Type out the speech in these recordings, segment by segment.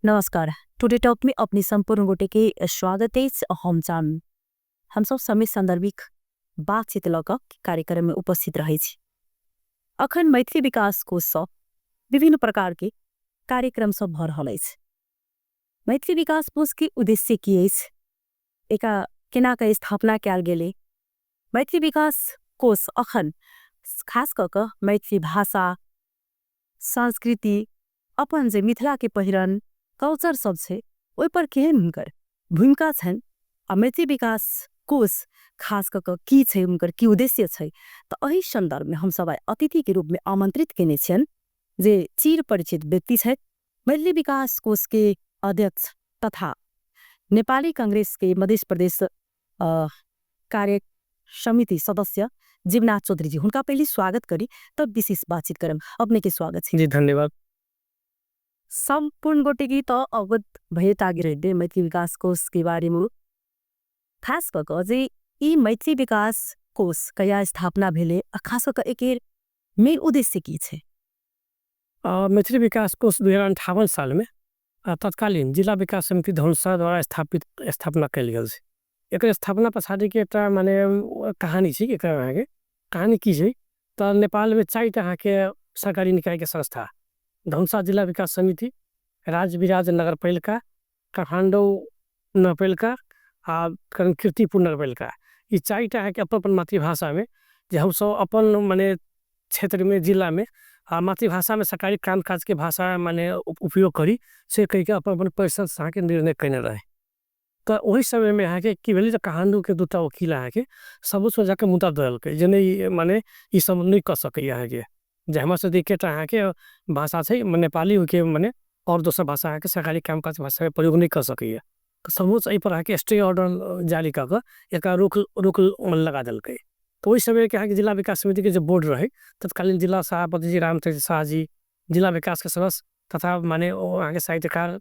नमस्कार, today talk में अपने संपूर्ण गोटे के स्वागत अछि। हम जान हम सब समय संदर्भिक बातचीत लऽ कऽ कार्यक्रम में उपस्थित रहै छी। अखन मैथिली विकास कोषसँ विभिन्न प्रकार के कार्यक्रम सब भऽ रहल अछि। मैथिली विकास कोष के उद्देश्य की अछि, एका केना के स्थापना कयल गेलै, मैथिली विकास कोष अखन खास कऽ कऽ मैथिली भाषा संस्कृति अपन जे मिथिला के पहिरन कल्चर सब छै ओहि पर केहन हुनकर भूमिका छनि आ मैथिली विकास कोष खास कऽ कऽ की छै, हुनकर की उद्देश्य छै, तऽ एहि संदर्भ में हमसब आइ अतिथि के रूप में आमंत्रित केने छियनि जे चिर परिचित व्यक्ति छथि, मैथिली विकास कोष के अध्यक्ष तथा नेपाली कांग्रेस के मध्य प्रदेश कार्य समिति सदस्य जीवनाथ चौधरी जी। हुनका पहले स्वागत करी तब विशेष बातचीत करब। अपने के स्वागत है जी, धन्यवाद। संपूर्ण गोटे की तो अवगत भए गेल मैथिली विकास कोष के बारे में। खास कऽ कऽ जे ई मैथिली विकास कोष कहिया स्थापना भेलै आ खास कऽ कऽ एकर मेन उद्देश्य की छै? मैथिली विकास कोष 2058 साल में तत्कालीन जिला विकास समिति धनुषा द्वारा स्थापना कयल गेल छै। एकर स्थापना पछाड़िके एकटा माने कहानी छै। एकर अहाँके कहानी की छै तऽ नेपालमे 4टा अहाँके सरकारी निकायके संस्था, धनुषा जिला विकास समिति, राजविराज नगरपालिका, काठमाडौँ नगरपालिका आ कीर्तिपुर नगरपालिका, ई 4टा अहाँके अपन अपन मातृभाषामे जे हमसब अपन माने क्षेत्रमे जिलामे आ मातृभाषामे सरकारी कामकाजके भाषा माने उपयोग करी से कहिके अपन अपन परिषद अहाँके निर्णय कयने रहे। तऽ ओहि समयमे अहाँके की भेलै तऽ काठमाडौँके 2टा वकील अहाँके सर्वोच्चमे जाके मुद्दा देलकै जे नहि, माने ई सब नहि कऽ सकैए अहाँके, जे हमरा सबके एकेटा अहाँके भाषा छै नेपाली, ओहिके माने आओर दोसर भाषा अहाँके सरकारी कामकाज भाषाके प्रयोग नहि कऽ सकैए। तऽ सर्वोच्च एहिपर अहाँके स्टे ऑर्डर जारी कऽ कऽ एकरा रोक रोक लगा देलकै। तऽ ओहि समयके अहाँके जिला विकास समितिके जे बोर्ड रहै, तत्कालीन जिला सभापति जी रामचन्द्र शाह जी, जिला विकासके सदस्य तथा माने ओ अहाँके साहित्यकार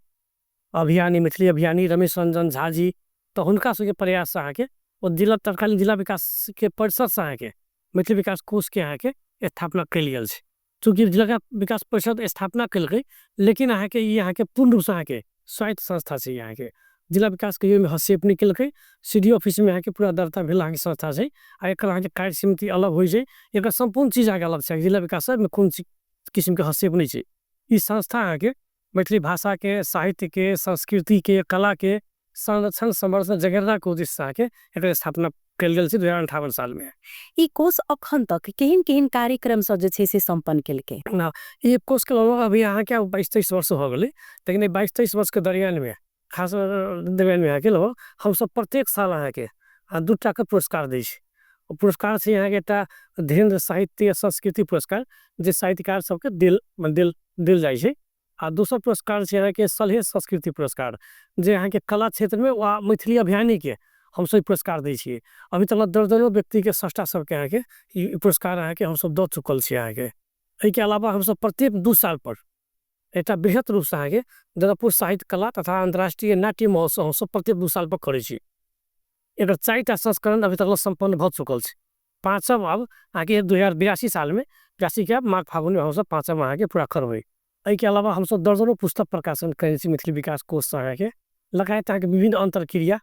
अभियानी, मैथिली अभियानी रमेश रंजन झा जी, तऽ हुनका सबके प्रयाससँ अहाँके ओ जिला तत्कालीन जिला विकासके परिषदसँ अहाँके मैथिली विकास कोषके अहाँके स्थापना कयल गेल छै। चूँकि जिला विकास परिषद स्थापना केलकै, लेकिन अहाँके ई अहाँके पूर्ण रूपसँ अहाँके स्वायत्त संस्था छै। अहाँके जिला विकास कहियो ओहिमे हस्तक्षेप नहि केलकै। सी डी ऑफिसमे अहाँके पूरा दर्ता भेल अहाँके संस्था छै आ एकर अहाँके कार्य समिति अलग होइ छै। एकर सम्पूर्ण चीज अहाँके अलग छै। जिला विकास एहिमे कोनो किसिमके हस्तक्षेप नहि छै। ई संस्था अहाँके मैथिली भाषाके, साहित्यके, संस्कृतिके, कलाके संरक्षण संवर्धन जगेरनाके उद्देश्यसँ अहाँके एकर स्थापना कयल गेल छै 2058 सालमे। ई कोष अखन तक केहन केहन कार्यक्रम सब जे छै से सम्पन्न केलकै? ई कोषके लगभग अभी अहाँके 22-23 वर्ष हो गेलै, लेकिन 22-23 वर्षके दरमियानमे खास दरमियानमे अहाँके लगभग हमसब प्रत्येक साल अहाँके 2टा के पुरस्कार दै छी। ओ पुरस्कार छै अहाँके एकटा धीरेन्द्र साहित्य संस्कृति पुरस्कार जे साहित्यकार सबके देल देल देल जाइ छै, आ दोसर पुरस्कार छै अहाँके सलहेश संस्कृति पुरस्कार जे अहाँके कला क्षेत्रमे वा मैथिली अभियानीके हमसब ई पुरस्कार दै छियै। अभी तक दर्जनों व्यक्तिके स्रष्टा सबके अहाँके ई पुरस्कार अहाँके हमसब दऽ चुकल छी अहाँके। एहिके अलावा हमसब प्रत्येक 2 साल पर एकटा बृहत रूपसँ अहाँके जनकपुर साहित्य कला तथा अन्तर्राष्ट्रीय नाट्य महोत्सव हमसब प्रत्येक 2 साल पर करै छी। एकर 4टा संस्करण अभी तक सम्पन्न भऽ चुकल छै। 5म अब अहाँके 2082 सालमे 82 माघ फागुनमे हमसब 5म अहाँके पूरा करबै। एहिके अलावा हमसब दर्जनों पुस्तक प्रकाशन करै छी मैथिली विकास कोषसँ अहाँके, लगायत अहाँके विभिन्न अन्तर्क्रिया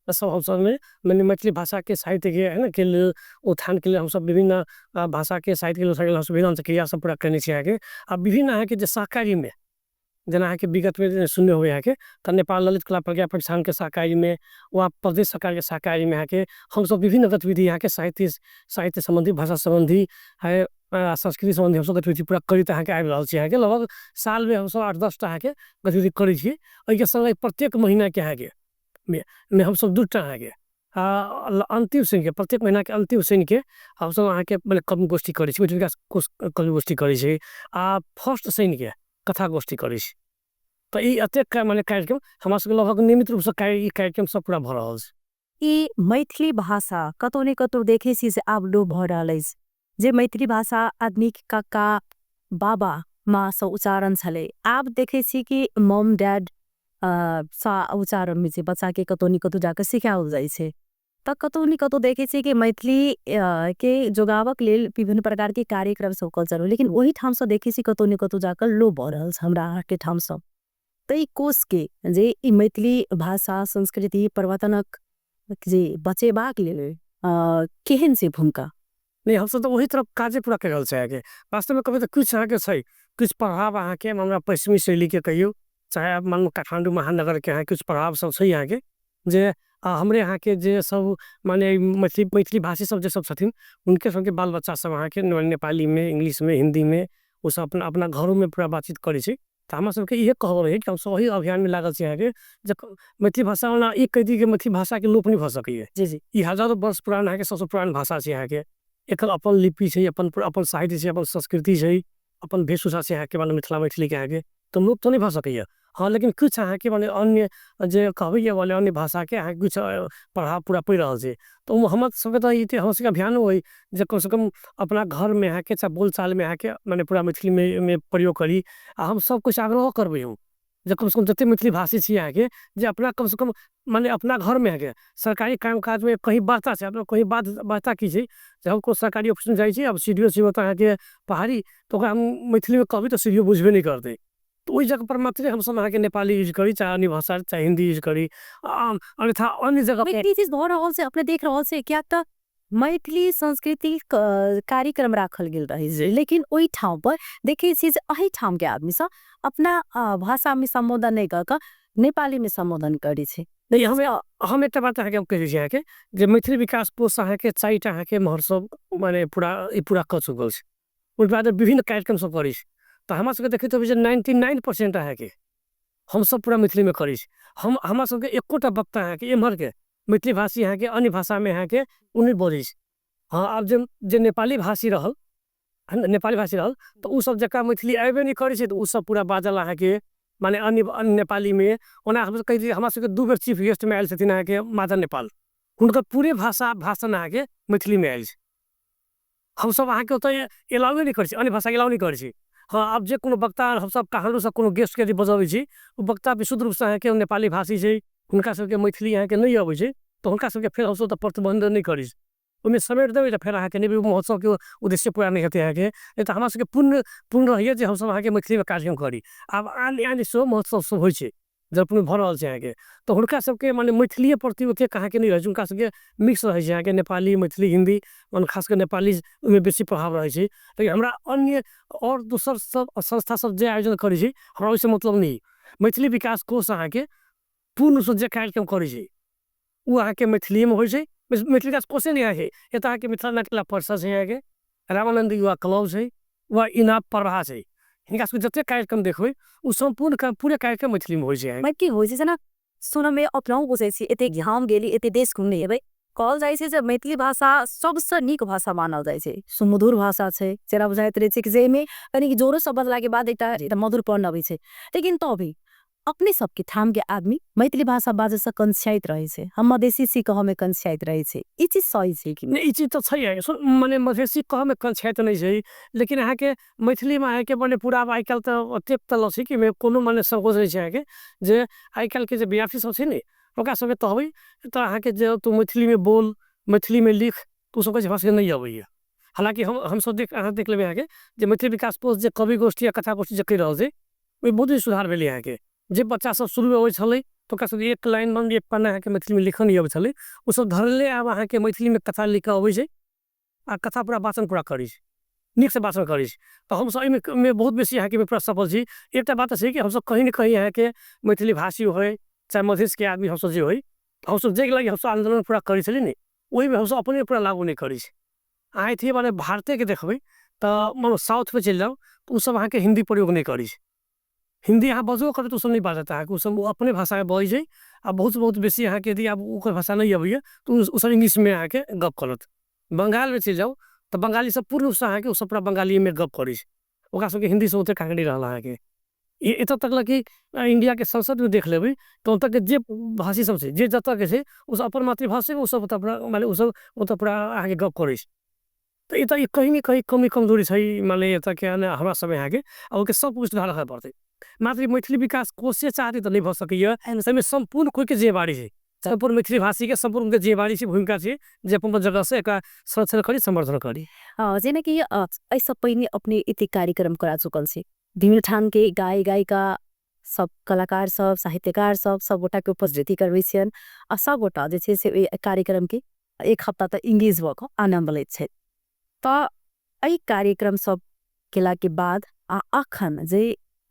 सब हमसब में मैथिली भाषाके साहित्यके है न के लेल उत्थानके लेल हमसब विभिन्न भाषाके साहित्यके लेल हमसब विभिन्न अन्तर्क्रिया सब पूरा कयने छी अहाँके। आ विभिन्न अहाँके जे सहकार्यमे जेना अहाँके विगतमे सुनने होबै अहाँके तऽ नेपाल ललित कला प्रज्ञा प्रतिष्ठानके सहकार्यमे वा प्रदेश सरकारके सहकार्यमे अहाँके हमसब विभिन्न गतिविधि अहाँके साहित्य सम्बन्धी, भाषा सम्बन्धी, संस्कृति सम्बन्धी हमसब गतिविधि पूरा करैत अहाँके आबि रहल छी। अहाँके लगभग सालमे हमसब 8-10 टा अहाँके गतिविधि करै छी। एहिके सङ्गे प्रत्येक महीनाके अहाँके मे हमसब 2टा अहाँके अन्तिम शनिके, प्रत्येक महीनाके अन्तिम शनिके हमसब अहाँके मने कवि गोष्ठी करै छी, मैथिली विकास कोष कवि गोष्ठी करै छी आ फर्स्ट शनिके कथा गोष्ठी करै छी। तऽ ई एतेक मने कार्यक्रम हमरा सबके लगभग नियमित रूपसँ ई कार्यक्रम सब पूरा भऽ रहल छै। ई मैथिली भाषा कतौ ने कतौ देखै छी से आब लोप भऽ रहल अछि। जे मैथिली भाषा आदमी काका बाबा माँ से उच्चारण छलै, आब देखै छी कि मॉम डैड सा उच्चारण होइ छै, बच्चा के कतौ ने कतौ जाके सिखाओल जाइ छै। तऽ कतौ ने कतौ देखै छी कि मैथिली के जोगाबक लेल विभिन्न प्रकार के कार्यक्रम सब कल चलू, लेकिन ओहि ठामसँ देखै छी कतौ ने कतौ जाके लोप भऽ रहल छै हमरा अहाँके ठामसँ। ताहि कोषके जे ई मैथिली भाषा संस्कृति प्रवर्तनक जे बचेबाक लेल केहन छै भूमिका? नहि, हमसब तऽ ओहि तरफ काजे पूरा करि रहल छै अहाँके। वास्तवमे कहबै तऽ किछु अहाँके छै, किछु प्रभाव अहाँके हमरा पश्चिमी शैलीके कहियौ, चाहे मानू काठमाण्डू महानगरके अहाँके किछु प्रभाव सब छै अहाँके, जे हमरे अहाँके जे सब माने मैथिली मैथिली भाषी सब जे सब छथिन हुनके सबके बाल बच्चा सब अहाँके नेपालीमे, इंग्लिशमे, हिन्दीमे ओसब अपना अपना घरोमे पूरा बातचीत करै छै। तऽ हमरा सबके इहे कहब रहै कि हमसब ओहि अभियानमे लागल छी अहाँके, जे मैथिली भाषा ओना ई कहि दी कि मैथिली भाषाके लोप नहि भऽ सकैए। जी जी। ई हजारो वर्ष पुरान अहाँके सबसँ पुरान भाषा छै अहाँके। एकर अपन लिपि छै, अपन अपन साहित्य छै, अपन संस्कृति छै, अपन वेशभूषा छै अहाँके, माने मिथिला मैथिलीके अहाँके, तऽ लोप तऽ नहि भऽ सकैए। हँ, लेकिन किछु अहाँके माने अन्य जे कहबैए माने अन्य भाषाके अहाँके किछु प्रभाव पूरा पड़ि रहल छै। तऽ ओ हमर सबके तऽ ई हमर सबके अभियानो अइ जे कमसँ कम अपना घरमे अहाँके चाहे बोलचालमे अहाँके माने पूरा मैथिलीमे प्रयोग करी। आ हम सब किछु आग्रहो करबै हम जे कमसँ कम जतेक मैथिली भाषी छी अहाँके, जे अपना कमसँ कम माने अपना घरमे अहाँके सरकारी काम काजमे कहीं बात छै, अपना कहीं बात वार्ता की छै जे हम कोइ सरकारी ऑफिसमे जाइ छी, आब सीडीओ छै ओतऽ अहाँके पहाड़ी, तऽ ओकरा हम मैथिलीमे कहबै तऽ सीडीओ बुझबे नहि करतै। तऽ ओहि जगहपर मात्रे हमसब अहाँके नेपाली यूज करी, चाहे अन्य भाषा, चाहे हिन्दी यूज करी, अन्यथा अन्य जगह। ई चीज भऽ रहल छै, अपने देख रहल छै, कियाक तऽ मैथिली सांस्कृतिक कार्यक्रम राखल गेल रहै छै, लेकिन ओहि ठाम पर देखै छियै जे एहि ठामके आदमी सब अपना भाषामे सम्बोधन नहि कऽ कऽ नेपालीमे सम्बोधन करै छै। नहि, हम एकटा बात अहाँके हम कहै छी अहाँके, जे मैथिली विकास कोष अहाँके 4टा अहाँके महोत्सव माने पूरा ई पूरा कऽ चुकल छै। ओहि बाद विभिन्न कार्यक्रम सब करै छै। तऽ हमरा सबके देखैत हेबै जे 99% अहाँके हमसब पूरा मैथिलीमे करै छी। हम हमरा सबके एकोटा वक्ता अहाँके एम्हरके मैथिली भाषी अहाँके अन्य भाषामे अहाँके ओ नहि बजै छै। हँ, आब जे जे नेपाली भाषी रहल, नेपाली भाषी रहल तऽ ओसब जकरा मैथिली अयबे नहि करै छै तऽ ओसब पूरा बाजल अहाँके माने अन्य अन्य नेपालीमे। ओना हमसब कहै छी, हमरा सबके 2 बेर चीफ गेस्टमे आयल छथिन अहाँके माधव नेपाल, हुनकर पूरे भाषा भाषण अहाँके मैथिलीमे आयल छै। हमसब अहाँके ओतऽ एलाउए नहि करै छी, अन्य भाषाके एलाउ नहि करै छी। हँ, आब जे कोनो वक्ता हमसब काठमाण्डूसँ कोनो गेस्टके यदि बजबै छी, ओ वक्ता विशुद्ध रूपसँ अहाँके नेपाली भाषी छै, हुनका सबके मैथिली अहाँके नहि अबै छै, तऽ हुनका सबके फेर हमसब तऽ प्रतिबन्ध नहि करै छी, ओहिमे समेट देबै तऽ फेर अहाँके नहि महोत्सवके उद्देश्य पूरा नहि हेतै अहाँके। नहि तऽ हमरा सबके पूर्ण पूर्ण रहैए जे हमसब अहाँके मैथिलीमे कार्यक्रम करी। आब आन आन सेहो महोत्सव सब होइ छै, जयपुरमे भऽ रहल छै अहाँके, तऽ हुनका सबके माने मैथिलीए प्रति ओतेक अहाँके नहि रहै छै, हुनका सबके मिक्स रहै छै अहाँके नेपाली, मैथिली, हिन्दी, माने खास कऽ नेपाली ओहिमे बेसी प्रभाव रहै छै। लेकिन हमरा अन्य आओर दोसर सब संस्था सब जे आयोजन करै छै हमरा ओहिसँ मतलब नहि। मैथिली विकास कोष अहाँके पूर्ण रूपसँ जे कार्यक्रम करै छै ओ अहाँके मैथिलीएमे होइ छै। मैथिली विकास कोषे नहि अहाँके, एतऽ अहाँके मिथिला नाट्यकला परिषद छै अहाँके, रामानन्द युवा क्लब छै, वा इनाम प्रवाह छै, हिनका सबके जतेक कार्यक्रम देखबै ओ सम्पूर्ण पूरे कार्यक्रम मैथिलीमे होइ छै। की होइ छै जेना सुनऽमे अपनहु बुझै छी, एते गाम गेली, एते देश घुमने हेबै, कहल जाइ छै जे मैथिली भाषा सबसँ नीक भाषा मानल जाइ छै, सुमधुर भाषा छै, जेना बुझाइत रहै छै कि जाहिमे कनिक जोरोसँ बजलाके बाद एकटा मधुरपन अबै छै, लेकिन तो भी अपने सबके ठामके आदमी मैथिली भाषा बाजऽसँ कंछाइत रहै छै। हम मधेसी छी कहऽमे कंछाइत रहै छै, ई चीज सही छै कि नहि? ई चीज तऽ छै, माने मधेसी कहऽमे कंछाइत नहि छै, लेकिन अहाँके मैथिलीमे अहाँके माने पूरा आइ काल्हि तऽ ओतेक तऽ छै कि कोनो माने संकोच नहि छै अहाँके, जे आइ काल्हिके जे विद्यार्थी सब छै ने ओकरा सबके कहबै तऽ अहाँके जे तू मैथिलीमे बोल, मैथिलीमे लिख, तऽ ओसब कहै छै हमरा सबके नहि अबैए। हालाँकि हमसब देख अहाँ देख लेबै अहाँके जे मैथिली विकास कोष जे कवि गोष्ठी या कथा गोष्ठी जे कहि रहल छै ओहिमे बहुत सुधार भेलै अहाँके। जे बच्चा सब शुरूमे अबै छलै तऽ ओकरा सबके एक लाइन मन एक पन्ना अहाँके मैथिलीमे लिखऽ नहि अबै छलै, ओसब धरले आब अहाँके मैथिलीमे कथा लिखऽ अबै छै आ कथा पूरा वाचन पूरा करै छै, नीकसँ वाचन करै छै। तऽ हमसब एहिमे बहुत बेसी अहाँके पूरा सफल छी। एकटा बात छै कि हमसब कहीं ने कहीं अहाँके मैथिली भाषी होइ चाहे मधेशके आदमी हमसब जे होइ, हमसब जाहिके लागि हमसब आन्दोलन पूरा करै छली ने ओहिमे हमसब अपने पूरा लागू नहि करै छी। अहाँ एथिए माने भारतेके देखबै तऽ माने साउथमे चलि जाउ तऽ ओसब अहाँके हिन्दी प्रयोग नहि करै छै। हिन्दी अहाँ बजबो करबै तऽ ओसब नहि बाजत अहाँके, ओसब अपने भाषामे बजै छै। आ बहुत बहुत बेसी अहाँके यदि आब ओकर भाषा नहि अबैए तऽ ओसब इंग्लिशमे अहाँके गप करत। बङ्गालमे चलि जाउ तऽ बङ्गाली सब पूर्ण रूपसँ अहाँके ओसब पूरा बङ्गालीमे गप करै छै, ओकरा सबके हिन्दीसँ ओतेक अहाँके नहि रहल अहाँके। एतऽ तक लए कि इण्डियाके संसदमे देख लेबै तऽ ओतऽके जे भाषी सब छै, जे जतऽके छै, ओसब अपन मातृभाषामे ओसब ओतऽ पूरा माने ओसब ओतऽ पूरा अहाँके गप करै छै। तऽ एतऽ कहीं ने कहीं कमी कमजोरी छै, माने एतऽके हमरा सब अहाँके आ ओहिके सब कुछ सुधार राखऽ पड़तै। मात्र मैथिली विकास कोषे चाहतै तऽ नहि भऽ सकैए, एहिमे सम्पूर्ण कोइके जिम्मेवारी छै, सम्पूर्ण मैथिली भाषीके सम्पूर्ण जिम्मेवारी छै, भूमिका छै जे अपन अपन जगहसँ एकरा संरक्षण करी, सम्वर्धन करी। जेनाकि एहिसँ पहिने अपने एते कार्यक्रम करा चुकल छी, विभिन्न ठामके गायक गायिका सब कलाकार सब, साहित्यकार सब, सब गोटा के उपस्थिति करबै छियनि आ सब गोटा जे छै से ओहि कार्यक्रम के एक हफ्ता तक इंगेज भऽ कऽ आनंद लैत छथि। तऽ एहि कार्यक्रम सब केला के बाद आ अखन जे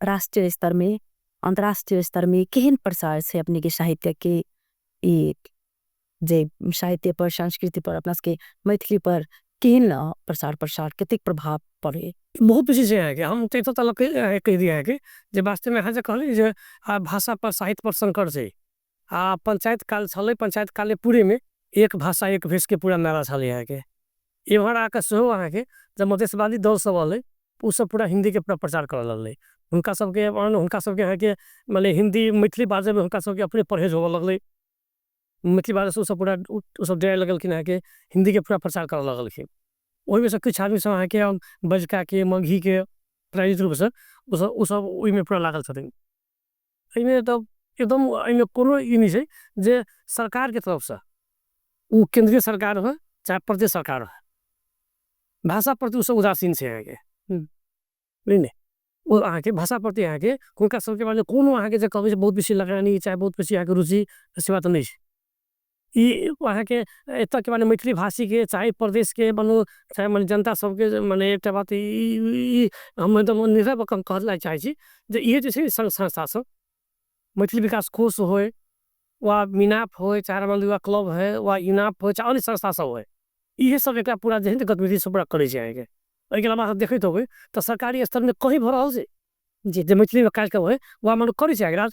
राष्ट्रीय स्तर में अंतर्राष्ट्रीय स्तर में केहन प्रसार छै अपने के साहित्य के, ई जे साहित्य पर संस्कृति पर अपना सबके मैथिली पर केहन प्रसार प्रसार कतेक प्रभाव पड़े? बहुत बेसी छै अहाँके। हम तऽ एतऽ तलक कहि दिअ अहाँके जे वास्तवमे अहाँ जे कहली जे भाषा पर साहित्य पर संकट छै, आ पंचायत काल छलै, पंचायत काल पूरे में एक भाषा एक भेष के पूरा नारा छलै अहाँके। इम्हर आके सेहो अहाँके जब मधेशवादी दल सब अलै ओ सब पूरा हिंदी के पूरा प्रचार करऽ लगलै। हुनका सबके अहाँके मने हिंदी मैथिली बाजैमे हुनका सबके अपने परहेज होबऽ लगलै। मैथिली बाजैसँ ओसब पूरा ओसब डराए लगलखिन अहाँके, हिंदी के पूरा प्रचार करऽ लगलखिन। ओहिमे से किछु आदमी सब अहाँके बज्जिकाके मगहीके प्रायोजित रूपसँ ओसब ओहिमे पूरा लागल छथिन। एहिमे तऽ एकदम एहिमे कोनो ई नहि छै जे सरकारके तरफसँ, ओ केंद्रीय सरकार होइ चाहे प्रदेश सरकार होइ, भाषा प्रति ओसब उदासीन छै अहाँके। बुझलियै ने, ओ अहाँके भाषा प्रति अहाँके हुनका सबके बारे कोनो अहाँके जे कहबै बहुत बेसी लगानी चाहे बहुत बेसी अहाँके रुचि से बात नहि छै। ई अहाँके एतऽके मने मैथिली भाषीके चाहे प्रदेशके मने चाहे मने जनता सबके मने एकटा बात ई हम एकदम निर्भय भऽ कऽ कहऽ चाहै छी जे इहे जे छै संस्था सब मैथिली विकास कोष होइ वा मिनाप होइ चाहे रामानन्द युवा क्लब होइ वा इनाप होइ चाहे अन्य संस्था सब होइ, इहे सब एकरा पूरा जे है गतिविधि सब पूरा करै छै अहाँके। एहिके अलावा अहाँ देखैत होबै तऽ सरकारी स्तरमे कहीं भऽ रहल छै जे मैथिलीमे कार्यक्रम होइ वा मने करै छै राज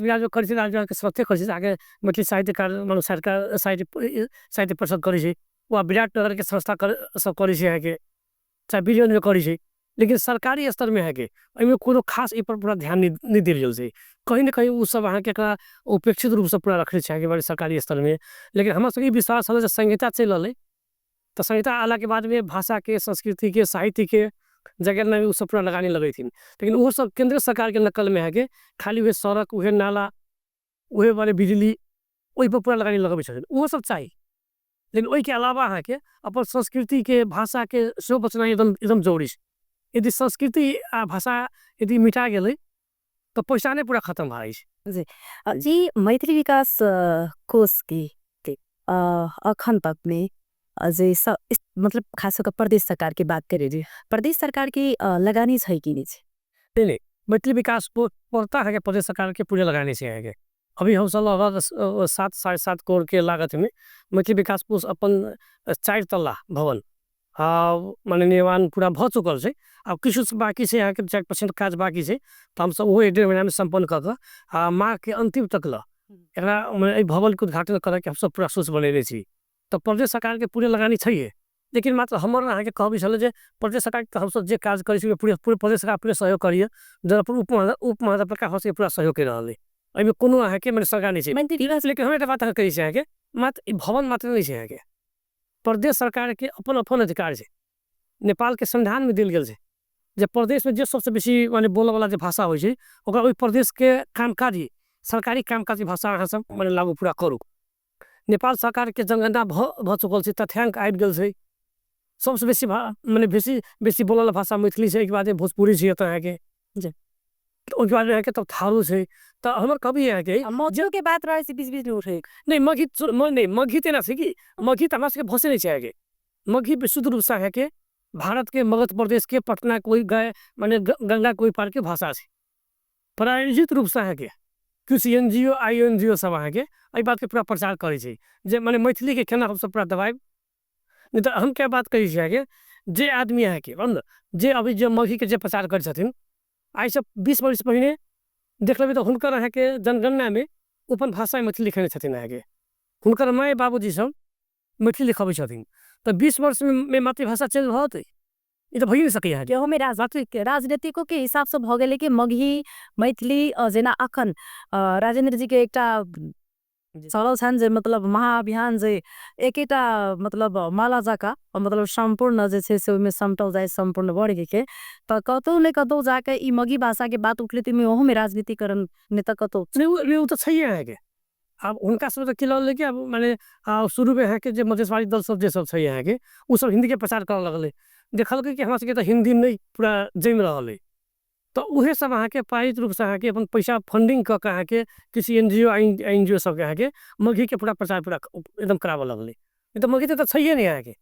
विराजमे करै छै, राज विराजके संस्थे करै छै अहाँके। मैथिली साहित्यकार मने साहित्य साहित्य परिषद करै छै वा विराटनगरके संस्था सब करै छै अहाँके, चाहे वीरगञ्जमे करै छै। लेकिन सरकारी स्तरमे अहाँके एहिमे कोनो खास एहिपर पूरा ध्यान नहि देल गेल छै। कहीं ने कहीं ओसब अहाँके एकरा उपेक्षित रूपसँ पूरा रखने छै अहाँके सरकारी स्तरमे। लेकिन हमरा सबके ई विश्वास छलै जे संहिता चलि रहलै तऽ संहिता अयलाके बादमे भाषाके संस्कृतिके साहित्यके जगेनाइमे ओसब पूरा लगानी लगेथिन। लेकिन ओहोसब केन्द्र सरकारके नकलमे अहाँके खाली उएह सड़क उएह नाला उएह मने बिजली ओहिपर पूरा लगानी लगबै छथिन। ओहोसब चाही, लेकिन ओहिके अलावा अहाँके अपन संस्कृतिके भाषाके सेहो बचेनाइ एकदम एकदम जरूरी छै। यदि संस्कृति आ भाषा यदि मिटा गेलै तऽ पहिचाने पूरा खतम भऽ जाइ छै। जी जी, मैथिली विकास कोष के अखन तक में जे मतलब खास कर प्रदेश सरकार के बात करे रही, प्रदेश सरकार के लगानी छै कि नहीं छै? नहीं, मैथिली विकास पूर्णतः अहाँके प्रदेश सरकार के पूरे लगानी छै अहाँके। अभी हमसब लगभग 7-7.5 करोड़ के लागत में मैथिली विकास कोष अपन 4 तल्ला भवन मने निर्माण पूरा भऽ चुकल छै। आब किछु बाँकी छै अहाँके, 4% काज बाँकी छै, तऽ हमसब ओहो 1-1.5 महीनामे सम्पन्न कऽ कऽ आ माघके अन्तिम तक लऽ एकरा एहि भवनके उद्घाटन करैके हमसब पूरा सोच बनेने छी। तऽ प्रदेश सरकारके पूरे लगानी छैहे, लेकिन मात्र हमर अहाँके कहब ई छलै जे प्रदेश सरकारके हमसब जे काज करै छी पूरे पूरे प्रदेश सरकार पूरे सहयोग करैए। जनकपुर उप महानगरपालिका हमसबके पूरा सहयोग करि रहल अइ। एहिमे कोनो अहाँके मने सरकार नहि छै। लेकिन हम एकटा बात अहाँके कहै छी अहाँके, मात्र ई भवन मात्र नहि छै अहाँके, प्रदेश सरकारके अपन अपन अधिकार छै। नेपालके संविधानमे देल गेल छै जे प्रदेशमे जे सबसँ बेसी मने बोलऽवला जे भाषा होइ छै ओकरा ओहि प्रदेशके कामकाजी सरकारी कामकाजी भाषा अहाँ सब मने लागू पूरा करू। नेपाल सरकारके जनगणना भऽ चुकल छै, तथ्यांक आबि गेल छै। सबसँ बेसी मने बेसी बेसी बोलऽवला भाषा मैथिली छै, एहिके बाद भोजपुरी छै एतऽ अहाँके, ओहिके बाद अहाँके तब थारू छै। तऽ हमर कहबी अहाँके मगहियो के बात रहै छै बीच बीच में उठे। नहि, मगही नहि, मगही तऽ एना छै कि मगही तऽ हमरा सबके भाषे नहि छै अहाँके। मगही विशुद्ध रूपसँ अहाँके भारतके मगध प्रदेशके पटना कोइ गए मने गंगा कोइ पारके भाषा छै। प्रायोजित रूपसँ अहाँके किछु NGO INGO सब अहाँके एहि बातके पूरा प्रचार करै छै जे मने मैथिलीके केना हमसब पूरा दबाइब। नहि तऽ हम क्या बात कहै छी अहाँके, जे आदमी अहाँके जे अभी जे मगहीके जे प्रचार करै छथिन आइसँ 20 वर्ष पहिने देख लेबै तऽ हुनकर अहाँके जनगणनामे अपन भाषा मैथिली लिखेने छथिन अहाँके। हुनकर माय बाबूजी सब मैथिली लिखबै छथिन। तऽ 20 वर्षमे मातृभाषा चेंज भऽ जेतै? ई तऽ भइए नहि सकैए अहाँके। इहोमे राजनीतिको के हिसाबसँ भऽ गेलै कि मगही मैथिली, जेना अखन राजेंद्र जी के एकटा चलल छनि जे मतलब महाअभियान, जे एकेटा मतलब माला जकाँ मतलब सम्पूर्ण जे छै से ओहिमे समटल जाय सम्पूर्ण वर्गके, तऽ कतहु ने कतहु जाके ई मगही भाषाके बात उठलै तऽ ओहोमे राजनीतिकरण नहि तऽ कतहु नहि, ओ तऽ छैहे अहाँके। आब हुनका सबके की लगलै कि आब मने शुरूमे अहाँके जे मधेशवादी दल सब जे सब छै अहाँके ओ सब हिन्दीके प्रचार करऽ लगलै। देखलकै कि हमरा सबके तऽ हिन्दी नहि पूरा जमि रहल अइ। तऽ उहे सब अहाँके प्रायोजित रूपसँ अहाँके अपन पैसा फंडिंग कऽ के अहाँके किसी एनजीओ एनजीओ सबके अहाँके मगहीके पूरा प्रचार पूरा एकदम कराबऽ लगलै। तऽ मगही तऽ छैहे नहि अहाँके,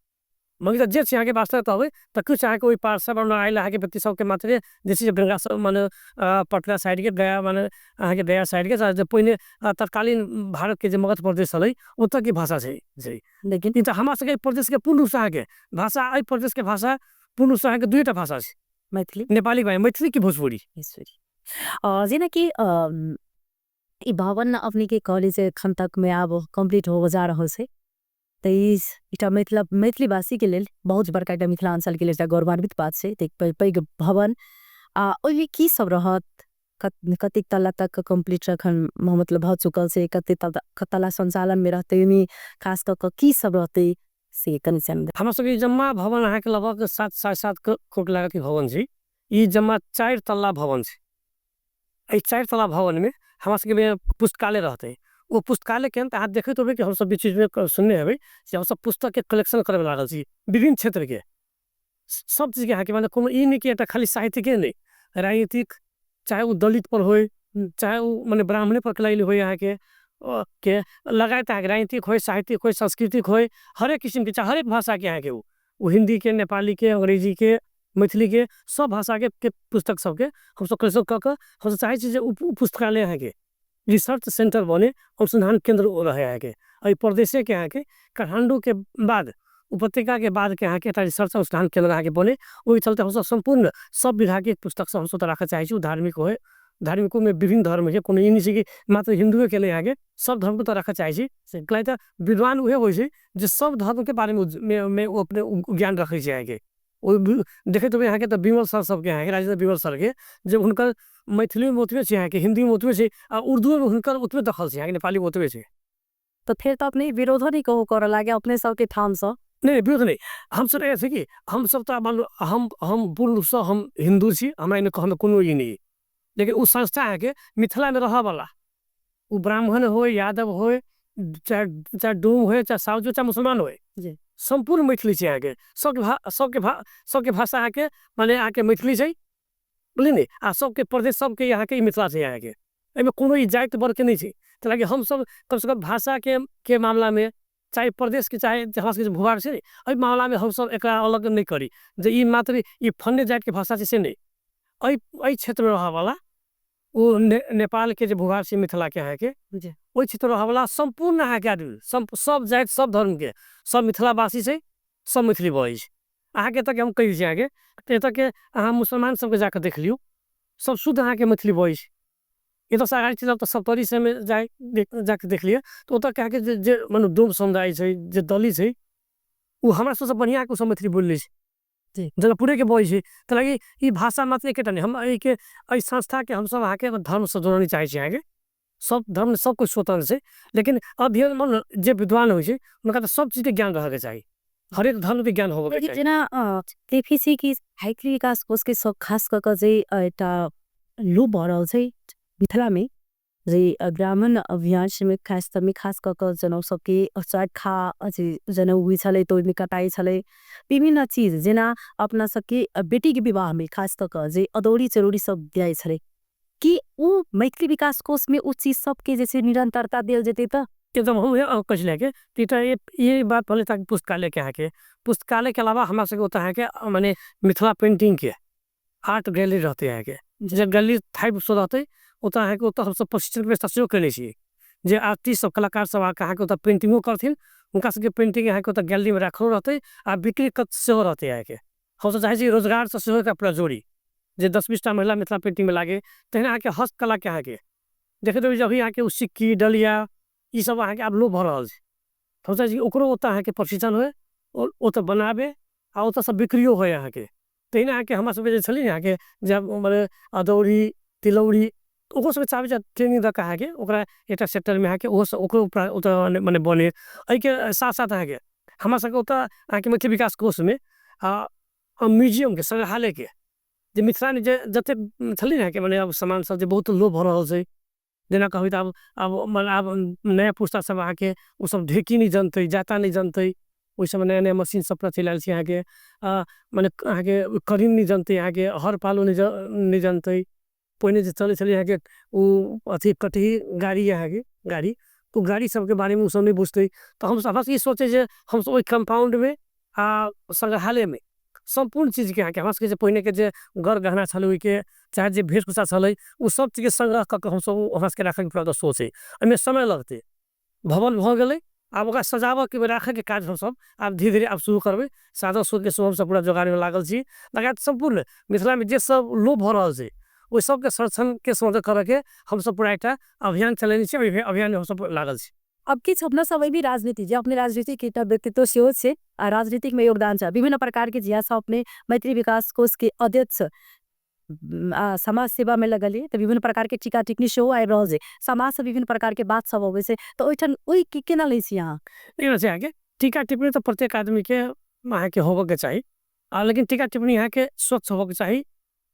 मगही तऽ जे छै अहाँके वास्तव कहबै तऽ किछु अहाँके ओहि पार सब आयल अहाँके व्यक्ति सबके मात्रे जे छै गंगा सब मने पटना साइडके गया मने अहाँके गया साइडके जे पहिने तत्कालीन भारतके जे मगध प्रदेश छलै ओतऽके भाषा छै। लेकिन ई तऽ हमरा सबके प्रदेशके पूर्ण रूपसँ अहाँके भाषा, एहि प्रदेशके भाषा पूर्ण रूपसँ अहाँके दुइटा भाषा छै, मैथिली, नेपाली, मैथिली की भोजपुरी। जेनाकि ई भवन अपने के कॉलेज एखन तक में आब कंप्लीट हो जा रहल छै, तऽ ई एकटा मिथिला मैथिलीभाषी के लेल बहुत बड़का एकटा मिथिलांचल के लेल एकटा गौरवान्वित बात छै। तऽ पैघ भवन आ ओहिमे की सब रहत, कतेक तला तक कंप्लीट एखन मतलब भऽ चुकल छै, कतेक तला संचालन में रहतै, ओहिमे खास कऽ कऽ की सब रहतै से कनि जानकारी। हमरा सबके जम्मा भवन अहाँके लगभग 7-7.5 करोड़ लागत के भवन छै। ई जम्मा 4 तल्ला भवन छै। एहि 4 तल्ला भवन में हमरा सबके पुस्तकालय रहतै। ओ पुस्तकालय के अहाँ देखैत होबै कि हमसब बीच बीचमे सुनने हेबै जे हमसब पुस्तक के कलेक्शन करय लागल छी विभिन्न क्षेत्र के, सब चीज के अहाँके माने कोनो ई नहि कि एकटा खाली साहित्यिके नहि, राजनीतिक, चाहे ओ दलित पर होय, चाहे ओ माने ब्राह्मणे पर कलायल होय अहाँके के लगायत अहाँके राजनीतिक होय, साहित्यिक होय, सांस्कृतिक होय, हरेक किसिम के, चाहे हरेक भाषा के अहाँके ओ हिंदी के, नेपाली के, अंग्रेजी के, मैथिली के, सब भाषा के पुस्तक सबके हमसब कलेक्शन कऽ के हमसब चाहै छी जे ओ पुस्तकालय अहाँके रिसर्च सेंटर बने, अनुसंधान केंद्र रहे अहाँके। एहि प्रदेशे के अहाँके काठमांडू के बाद उपत्यका के बाद के अहाँके रिसर्च अनुसंधान केंद्र अहाँके बने। ओहि चलते हमसब सम्पूर्ण सब विधा के पुस्तक सब हमसब राखऽ चाहै छी। धार्मिक होय, धार्मिको में विभिन्न धर्म है, कोनो ई नहि छै कि मात्र हिंदुए के नहि, अहाँके सब धर्म के राखऽ चाहै छी। तऽ विद्वान उहे होइ छै जे सब धर्म के बारे में ओ अपने ज्ञान रखै छै अहाँके। ओ देखैत होबै अहाँके तऽ विमल सर सबके अहाँके, राजेन्द्र विमल सर के, जे हुनकर मैथिली में ओतबे छै अहाँके, हिंदी में ओतबे छै आ उर्दू में हुनकर ओतबे दखल छै अहाँके, नेपाली में ओतबे छै। तऽ फेर तऽ अपने विरोधो नहीं कहू करऽ लागे अपने सबके ठामसँ? नहीं, विरोध नहीं, हमसब ऐसे कि हमसब तऽ मान हम पूर्ण रूपसँ हम हिंदू छी, हमरा एहिमे कहमे कोनो ई नहीं, लेकिन ओ संस्था अहाँके मिथिलामे रहऽवला ओ ब्राह्मण होय, यादव होय, चाहे चाहे डोम होय, चाहे साउज होय, चाहे मुसलमान होय, सम्पूर्ण मैथिली छै अहाँके। सबके भाषा अहाँके माने अहाँके मैथिली छै, बुझलियै ने, आ सबके प्रदेश सबके अहाँके मिथिला छै अहाँके, एहिमे कोनो ई जाति वर्गके नहि छै। तऽ लागि हमसब कमसँ कम भाषाके के मामलामे, चाहे प्रदेशके, चाहे हमरा सबके भूभाग छै, एहि मामलामे हमसब एकरा अलग नहि करी जे ई मात्र ई फन्ने जातिके भाषा छै से नहि। एहि क्षेत्रमे रहऽवला ओ नेपालके जे भूभाग छै मिथिलाके अहाँके, ओहि क्षेत्रमे रहऽवला सम्पूर्ण अहाँके आदमी सब जाति सब धर्मके सब मिथिलावासी छै, सब मैथिली बजै छै अहाँके। एतऽके हम कहै छी अहाँके, एतऽके अहाँ मुसलमान सबके जाकऽ देख लियौ, सब शुद्ध अहाँके मैथिली बजै छै। एतऽसँ अगाडि चलि जाउ तऽ सप्तरी सबमे जाके देख लिअ तऽ ओतऽके अहाँके जे मने डोम समुदाय छै, जे दलित छै, ओ हमरा सबसँ बढ़िआँ ओ सब मैथिली बोलि लै छै, जनकपुरेके बजै छै। तऽ लागि ई भाषा मात्र एकेटा नहि, हम एहिके एहि संस्थाके हमसब अहाँके धर्मसँ जोड़ऽ नहि चाहै छी अहाँके। सब धर्म सब कुछ स्वतंत्र छै, लेकिन अध्ययन मन जे विद्वान होइ छै हुनका तऽ सब चीजके ज्ञान रहऽके चाही, हरेक धर्मके ज्ञान होबऽके चाही। जेना देखै छी कि मैथिली विकास कोषके सब खास कऽ कऽ जे एकटा लोभ भऽ रहल छै मिथिलामे, जे ब्राह्मण अभियानमे खास खास कऽ कऽ जनउ सबके चरखा जनउ होइ छलै तऽ ओहिमे कटाइ छलै विभिन्न चीज, जेना अपना सबके बेटीके विवाहमे खास कऽ कऽ जे अदौरी चरौरी सब दियाइ छलै, कि ओ मैथिली विकास कोषमे ओ चीज सबके जे छै निरंतरता देल जेतै? तऽ एकदम हम कहै छी कि ये बात भले ताकि पुस्तकालय के अहाँके, पुस्तकालय के अलावा हमरा सबके ओतऽ अहाँके मने मिथिला पेंटिंग के आर्ट गैलरी रहतै अहाँके, जे गैलरी टाइप से रहतै। ओतऽ अहाँके ओतऽ हमसब प्रशिक्षण व्यवस्था सेहो केने छी जे आर्टिस्ट सब, कलाकार सब आके अहाँके ओतऽ पेंटिंगो करथिन, हुनका सबके पेंटिंग अहाँके ओतऽ गैलरीमे राखलो रहतै आ बिक्री सेहो रहतै अहाँके। हमसब चाहै छी रोजगारसँ सेहो एकरा पूरा जोड़ी, जे 10-20 टा महिला मिथिला पेंटिंगमे लागे। तहिना अहाँके हस्तकलाके अहाँके देखैत हेबै जे अभी अहाँके ओ सिक्की डलिया ई सब अहाँके आब लोप भऽ रहल छै, हम चाहै छी ओकरो ओतऽ अहाँके प्रशिक्षण होइ, ओतऽ बनाबे आ ओतऽसँ बिक्रियो होइ अहाँके। तहिना अहाँके हमरा सबके जे छलै ने अहाँके जे मने अदौरी तिलौरी, ओकरो सबके चाहबै जे ट्रेनिंग दऽ कऽ अहाँके ओकरा एकटा सेक्टरमे अहाँके ओहो ओकरो ओतऽ मने बने। एहिके साथ साथ अहाँके हमरा सबके ओतऽ अहाँके मैथिली विकास कोषमे म्यूजियमके, संग्रहालयके, जे मिथिलामे जे जतेक छलै ने अहाँके मने आब सामान सब जे बहुत लोप भऽ रहल छै, जेना कहबै तऽ आब आब आब नया पुस्ता सब अहाँके ओसब ढेकी नहि जनतै, जाँता नहि जनतै। ओहि सबमे नया नया मशीन सब पूरा चलि आयल छै अहाँके। मने अहाँके करीन नहि जनतै, अहाँके हर पालो नहि जनतै। पहिने जे चलै छलै अहाँके ओ अथी कटही गाड़ी, अहाँके गाड़ी, ओ गाड़ी सबके बारेमे ओसब नहि बुझतै। तऽ हमसब हमरा सबके ई सोच जे हमसब ओहि कम्पाउण्डमे आओर सङ्ग्रहालयमे सम्पूर्ण चीजके अहाँके हमरा सबके जे पहिनेके जे गर गहना छलै ओहिके, चाहे जे वेशभूषा छलै, ओ सब चीजके सङ्ग्रह कऽ के हमसब हमरा सबके राखैके पूरा सोच अछि। एहिमे समय लगतै, भवन भऽ गेलै, आब ओकरा सजाबऽके राखैके काज हमसब आब धीरे धीरे आब शुरू करबै। साधन स्रोतके सेहो हमसब पूरा जोगारमे लागल छी। लगायत सम्पूर्ण मिथिलामे जे सब लोप भऽ रहल छै ओहि सबके संरक्षणके संवर्धन करऽके हमसब पूरा एकटा अभियान चलेने छी। ओहि अभियानमे हमसब लागल छी। अब किछु अपना सब भी राजनीति जे अपने राजनीतिक एकटा व्यक्तित्व सेहो छै आ राजनीतिकमे योगदान छै विभिन्न प्रकारके। जिया अपने मैत्री विकास कोषके अध्यक्ष आ समाज सेवामे लगलियै तऽ विभिन्न प्रकारके टीका टिप्पणी सेहो आबि रहल छै, समाजसँ विभिन्न प्रकारके बात सब अबै छै, तऽ ओहिठाम ओहि केना लै छी अहाँ? देखियौ छै अहाँके टीका टिप्पणी तऽ प्रत्येक आदमीके अहाँके होबऽके चाही, आ लेकिन टीका टिप्पणी अहाँके स्वच्छ होबऽके चाही।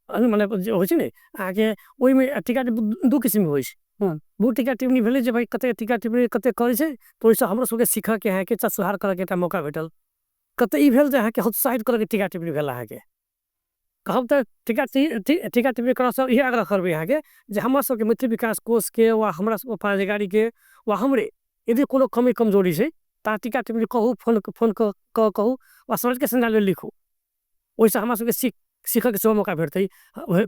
मने जे होइ छै ने अहाँके ओहिमे टीका टिप्पणी दू किसिमके होइ छै। बहुत टीका टिप्पणी भेलै जे भाइ कतेक टीका टिप्पणी कतेक करै छै, तऽ ओहिसँ हमरो सबके सीखऽके अहाँके सुधार करऽके एकटा मौका भेटल। कतेक ई भेल जे अहाँके हतोत्साहित करऽके टीका टिप्पणी भेल। अहाँके कहब तऽ टीका टीका टिप्पणी करऽसँ इएह आग्रह करबै अहाँके जे हमर सबके मैथिली विकास कोषके वा हमरा सबके पदाधिकारीके वा हमरे यदि कोनो कमी कमजोरी छै तऽ अहाँ टीका टिप्पणी कहू, फोन फोन कऽ कहू वा समाजके सञ्जालमे लिखू। ओहिसँ हमरा सबके सीखऽके सेहो मौका भेटतै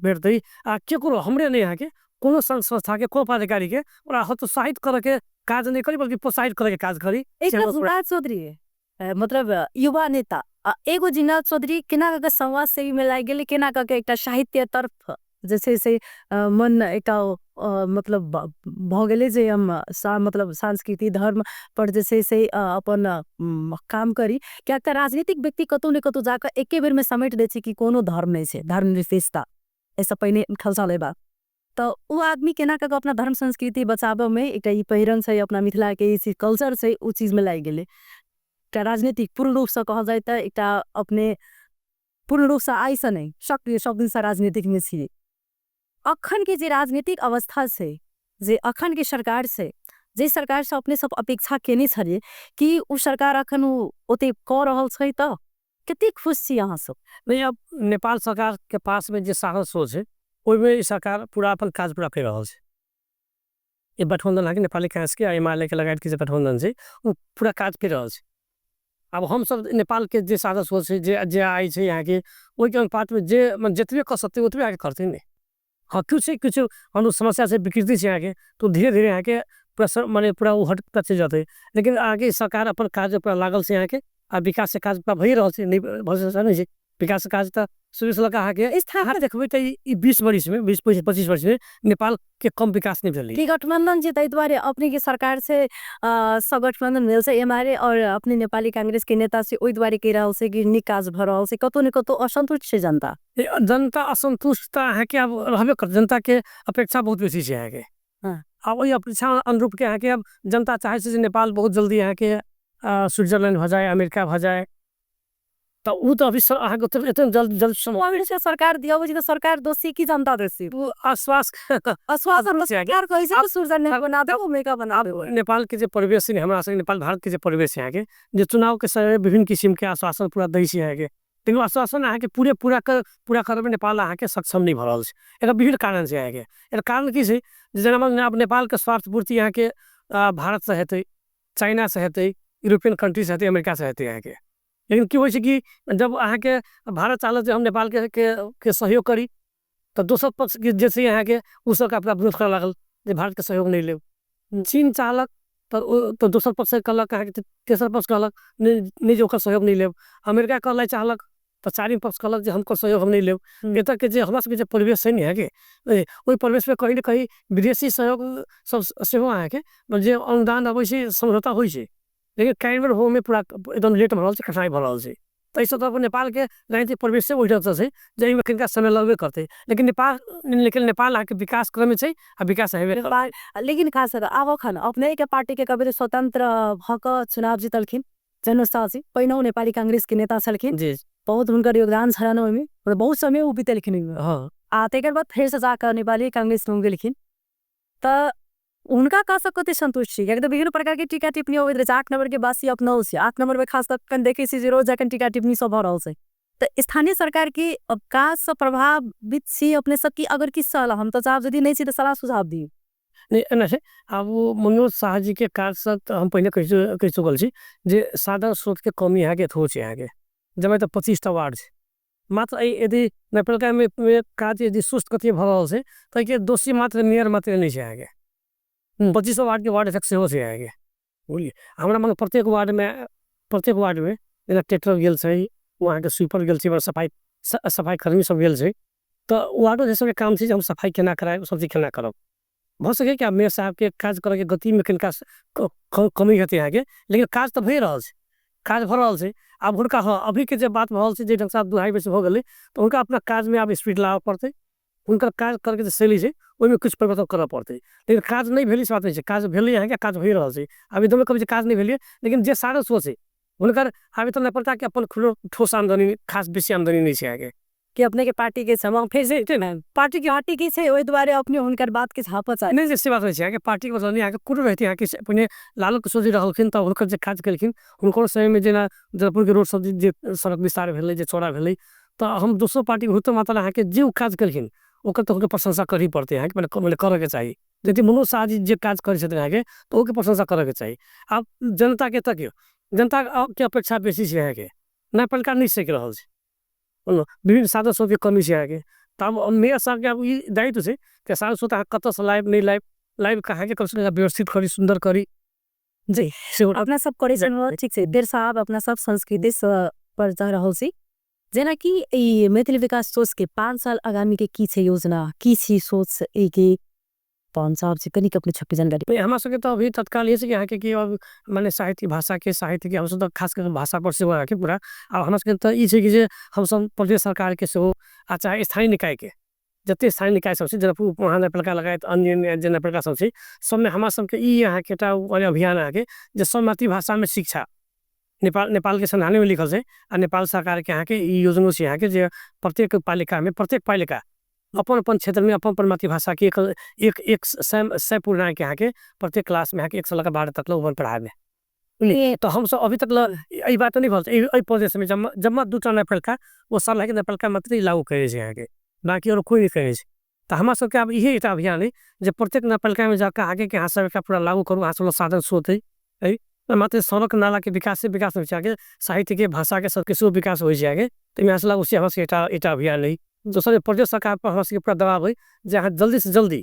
भेटतै। आ केकरो हमरे नहि, अहाँके कोनो संघ संस्थाके कोनो पदाधिकारीके ओकरा हतोत्साहित करऽके काज नहि करी, बल्कि प्रोत्साहित करऽके काज करी। एकटा चौधरी मतलब युवा नेता एगो जिन्नाथ चौधरी केना कऽ समाज सेवीमे लागि गेलै, केना कऽ के एकटा साहित्य तरफ जे छै से मन एकटा मतलब भऽ गेलै जे हम मतलब संस्कृति धर्म पर जे छै से अपन काम करी? कियाक तऽ राजनीतिक व्यक्ति कतहु ने कतहु जाकऽ एके बेरमे समेट दै छै कि कोनो धर्म नहि छै, धर्म निरपेक्षता, एहिसँ पहिने उठल छलै बात। तऽ ओ आदमी केना कऽ अपना धर्म संस्कृति बचाबऽमे एकटा ई पहिरन छै अपना मिथिलाके, ई चीज कल्चर छै, ओ चीजमे लागि गेलै? एकटा राजनीतिक पूर्ण रूपसँ कहल जाय तऽ एकटा अपने पूर्ण रूपसँ आइसँ नहि, सक्रिय सब दिनसँ राजनीतिकमे छियै। अखन के जे राजनीतिक अवस्था छै, जे अखन के सरकार छै, जे सरकारसँ अपने सब अपेक्षा केने छलियै कि ओ सरकार अखन ओ ओते कऽ रहल छै, तऽ कतेक खुश छी अहाँ सब? नहि, अब नेपाल सरकार के पास में जे साधन स्रोत छै ओहिमे ई सरकार पूरा अपन काज पूरा करि रहल छै। ई गठबंधन अहाँके नेपाली कांग्रेस के एमाले के लगायत के जे गठबंधन छै ओ पूरा काज करि रहल छै। आब हमसब नेपाल के जे साधन स्रोत छै, जे जे आय छै अहाँके, ओहिके अनुपातमे जे जतबे कऽ सकतै ओतबे अहाँके करतै ने। हँ, किछु किछु अनुं समस्या छै, विकृति छै अहाँके, तऽ धीरे धीरे अहाँके पूरा मने पूरा ओ हट चलि जेतै। लेकिन अहाँके सरकार अपन काज पूरा लागल छै अहाँके, आ विकासके काज पूरा भइए रहल छै, नहि भऽ छै विकासके काज तऽ शुरूसँ लऽ कऽ अहाँके अहाँ देखबै तऽ ई 20 बरिसमे, 20-25 वर्षमे नेपालके कम विकास नहि भेलै। कि गठबंधन छै ताहि दुआरे अपने के सरकार से सब गठबंधन भेल छै एमाले और अपने नेपाली कांग्रेस के नेता से, ओहि दुआरे कहि रहल छै कि नीक काज भऽ रहल छै? कतौ ने कतौ असंतुष्ट छै जनता? जनता असंतुष्ट तऽ अहाँके आब रहबे करतै। जनताके अपेक्षा बहुत बेसी छै अहाँके। आब ओहि अपेक्षा अनुरूपके अहाँके आब जनता चाहै छै जे नेपाल बहुत जल्दी अहाँके स्विट्जरलैंड भऽ जाय, अमेरिका भऽ जाय, तऽ ओ तऽ अभी अहाँके एते जल्द जल्द सरकार दियाबै छै तऽ सरकार दोषी कि जनता दोषी? ओ आश्वास आश्वासन सरकार कहै छै स्विट्जरलैंड बना देब, अमेरिका बना देब। नेपाल के जे परिवेश छै, हमरा सबके नेपाल भारत के जे परिवेश छै अहाँके, जे चुनाव के समय विभिन्न किसिम के आश्वासन पूरा दै छै अहाँके, लेकिन आश्वासन अहाँके पूरे पूरा कर पूरा करैमे नेपाल अहाँके सक्षम नहि भऽ रहल छै। एकर विभिन्न कारण छै अहाँके। एकर कारण की छै? जेना आब नेपालके स्वार्थ पूर्ति अहाँके भारतसँ हेतै, चाइनासँ हेतै, यूरोपियन कंट्रीसँ हेतै, अमेरिकासँ हेतै अहाँके। लेकिन की होइ छै कि जब अहाँके भारत चाहलक जे हम नेपालके के सहयोग करी, तऽ दोसर पक्षके जे छै अहाँके ओ सबके अपना विरोध करऽ लागल जे भारतके सहयोग नहि लेब। चीन चाहलक तऽ ओ तऽ दोसर पक्ष कहलक अहाँके, तेसर पक्ष कहलक नहि नहि जे ओकर सहयोग नहि लेब। अमेरिका करऽ चाहलक तऽ चारिम पक्ष कहलक जे हम सहयोग हम नहि लेब। एतऽके जे हमरा सबके जे परिवेश छै ने अहाँके, ओहि परिवेशमे कहीं ने कहीं विदेशी सहयोग सब सेहो अहाँके जे अनुदान अबै छै, समझौता होइ छै, लेकिन कार्यान्वयन होइमे पूरा एकदम लेट भऽ रहल छै, कठिनाइ भऽ रहल छै। ताहिसँ तऽ नेपालके राजनीतिक परिवेश ओहि ढङ्गसँ छै जाहिमे कनिका समय लगबे करतै, लेकिन नेपाल लेकिन नेपाल अहाँके विकास क्रममे छै आ विकास हेबे करतै। लेकिन खास आब अखन अपने पार्टी के कभी स्वतंत्र भऽ कऽ चुनाव जीतलखिन जनक शाह जी, पहिनहु नेपाली कांग्रेस के नेता छलखिन। जी। बहुत हुनकर योगदान छलनि ओहिमे, बहुत समय ओ बितेलखिन ओहिमे। हँ। आ तकर बाद फेरसँ जाकऽ नेपाली कांग्रेसमे गेलखिन, तऽ हुनका काजसँ कते संतुष्ट छी? कियाकि तऽ विभिन्न प्रकार के टीका टिप्पणी अबैत रहै छै। 8 नंबर के वासी अपनौ छै, 8 नंबर में खास कऽ देखै छी जे रोज जखन टीका टिप्पणी सब भऽ रहल छै, तऽ स्थानीय सरकार के काजसँ प्रभावित छी अपने सब की? अगर किछु सलाह हम तऽ चाहब, यदि नहि छी तऽ सलाह सुझाव दियौ। नहि, एना छै, आब ओ मनोज शाह जी के काजसँ तऽ हम पहिने कहि चुकल छी जे साधन स्रोत के कमी अहाँके एतहो छै। अहाँके जब तऽ 25टा वार्ड छै मात्र, यदि नगरपालिकामे काज यदि सुस्त गतिमे भऽ रहल छै तऽ एहिके दोषी मात्र मेयर मात्र नहि छै अहाँके, 25 वार्डके वार्ड अध्यक्ष सेहो छै अहाँके, बुझलियै। हमरा मने प्रत्येक वार्डमे, प्रत्येक वार्डमे जेना ट्रैक्टर गेल छै, वहाँके स्वीपर गेल छै, सफाइ सफाइ कर्मी सब गेल छै, तऽ वार्डो सबके काम छै जे हम सफाइ केना करायब, सब चीज केना करब। भऽ सकै कि आब मेयर साहबके काज करैके गतिमे कनिका कमी हेतै अहाँके, लेकिन काज तऽ भए रहल छै, काज भऽ रहल छै। आब हुनका, हँ, अभीके जे बात भऽ रहल छै, जे ढङ्गसँ आब 2.5 वर्ष भऽ गेलै, तऽ हुनका अपना काजमे आब स्पीड लाबऽ पड़तै। हुनकर काज करैके जे शैली छै ओहिमे किछु परिवर्तन करऽ पड़तै, लेकिन काज नहि भेलै से बात नहि छै। काज भेलै अहाँके, काज भए रहल छै। आब एकदमे कहबै जे काज नहि भेलै, लेकिन जे साधन स्रोत छै हुनकर, आब एतऽ नगरपालिकाके अपन ठोस आमदनी, खास बेसी आमदनी नहि छै अहाँके। कि अपने के पार्टी के समय फेर से पार्टी के पार्टी के छै, ओहि दुआरे अपने हुनकर बात के झापऽ चाही? नहि, से बात नहि छै अहाँके, पार्टीके मतलब नहि अहाँके कोनो रहतै। अहाँके पहिने लालू किशोर जी रहलखिन तऽ हुनकर जे काज केलखिन हुनकर समयमे, जेना जनकपुरके रोड सब जे सड़क विस्तार भेलै, जे चौड़ा भेलै, तऽ हम दोसरो पार्टीके होतो मात्र अहाँके जे ओ काज केलखिन ओकर तऽ हुनकर प्रशंसा करही पड़तै अहाँके, मने करऽके चाही। यदि मनोज शाह जी जे काज करै छथिन अहाँके, तऽ ओहोके प्रशंसा करऽके चाही। आब जनताके तकियौ, जनताके अपेक्षा बेसी छै अहाँके, नगरपालिका नहि सकि रहल छै, विभिन्न साधन सबके कमी छै अहाँके। तऽ आब मेयर साहबके आब ई दायित्व छै कि साधन स्रोत अहाँ कतऽसँ लायब, नहि लायब, लाबि कऽ अहाँके कमसँ कम व्यवस्थित करी, सुन्दर करी। जी, अपना सब करै, ठीक छै। देर साहब, अपना सब संस्कृति पर जा रहल छी, जेनाकि ई मैथिली विकास सोच के 5 साल आगामी के की छै योजना, की छी सोच ई के 5 साल से कनिक अपने छपी जानकारी? हमरा सबके तऽ अभी तत्काल ये छै कि अहाँके कि अब माने साहित्य, भाषा के, साहित्य के हमसब तऽ खास कर भाषा पर सेहो अहाँके पूरा। आब हमरा सबके तऽ ई छै कि जे हमसब प्रदेश सरकार के सेहो आ चाहे स्थानीय निकाय के, जते स्थानीय निकाय सब छै, जनकपुर महानगरपालिका लगायत अन्य अन्य जे नगरपालिका सब छै, सबमे हमरा सबके ई अहाँके एकटा अभियान अहाँके जे सब मातृभाषामे शिक्षा, नेपाल नेपालके संविधानेमे लिखल छै आ नेपाल सरकारके अहाँके ई योजनो छै अहाँके जे प्रत्येक पालिकामे, प्रत्येक पालिका अपन अपन क्षेत्रमे अपन अपन मातृभाषाके एक एक एक सय सय पूर्णाङ्क अहाँके प्रत्येक क्लासमे अहाँके 1 सँ लऽ कऽ 12 तक लऽ पढ़ाबै। तऽ हमसब अभी तक ल एहि बात नहि भऽ एहि प्रदेशमे जम्मा जम्मा 2टा नगरपालिका, ओ सर्लाहीके नगरपालिका मात्रै लागू करै छै अहाँके, बाँकी आओर कोइ नहि करै छै। तऽ हमरा सबके आब इहे एकटा अभियान अइ जे प्रत्येक नगरपालिकामे जाकऽ अहाँके कि अहाँ सब एकरा पूरा लागू करू। अहाँ सब साधन स्रोत अइ, मात्र सड़क नालाके विकास विकास होइ छै अहाँके, साहित्यके, भाषाके सबके सेहो विकास होइ छै अहाँके। तऽ हमरा सबके एकटा एकटा अभियान अइ। दोसर, प्रदेश सरकार पर हमरा सबके पूरा दबाव अइ जे अहाँ जल्दीसँ जल्दी